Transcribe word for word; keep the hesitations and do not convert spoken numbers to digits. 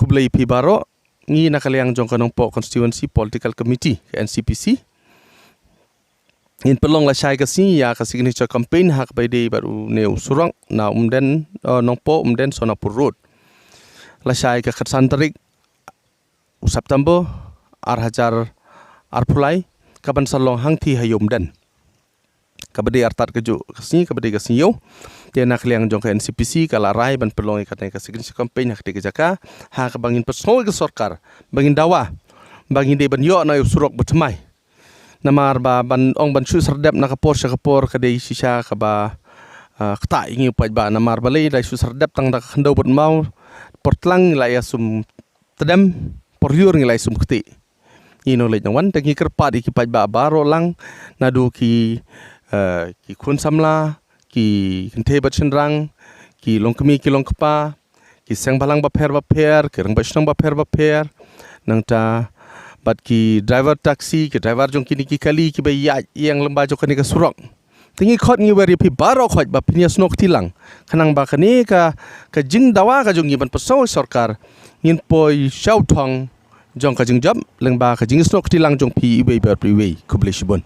Khublei phi baroh. Ngi na ka liang jong ka Nongpoh Constituency Political Committee, ka N C P C, ngin pynlong lashai ka sngi ïa ka signature campaign ha kaba ïadei bad une u surok na Umden, eh, Nongpoh Umden Sonapur Road. Lashai ka khatsan tarik u September ar hajar arphew lai, ka ban sa long hangtei ha Umden. Kaba dei artat kajuh ka sngi, kaba dei ka sngi ïew. Te na ka liang jong ka N C P C ka la rai ban pynlong ïa kane ka signature campaign ha katei ka jaka, ha kaba ngin pynsngew ïa ka sorkar ba ngin dawa ba ngin dei ban ïoh noh ïa u surok ba thymmai. Namar ba ban ong ban shu sardep na ka por sha ka por ka dei shisha kaba, ah, ktah ïa ngi pat ba, namar balei da shu sardep tang da ka khyndew bad maw, por tlang ngi la ïa sum tdem, por lyiur ngi la ïa sum ktieh. Ngi nongleit nongwan, te ngi kyrpad ïa ki paidbah baroh lang, naduh ki, eh, ki khun samla, ki kynthei bad shynrang, ki longkmie ki longkpa, ki seng bhalang bapher bapher, ki rangbah shnong bapher bapher, nangta bad ki driver taxi, ki driver jong kine ki kali kiba ïaid ïeng lyngba jong kane ka surok. Te ngi khot ngi wer ïa phi baroh khot ba phin ïa snoh kti lang, khnang ba kane ka, ka jingdawa ka jong ngi ban pynsngew ïa sorkar, ngin poi sha u thong jong ka jingjop lyngba ka jingsnoh kti lang jong phi iwei bad iwei. Khublei shibun.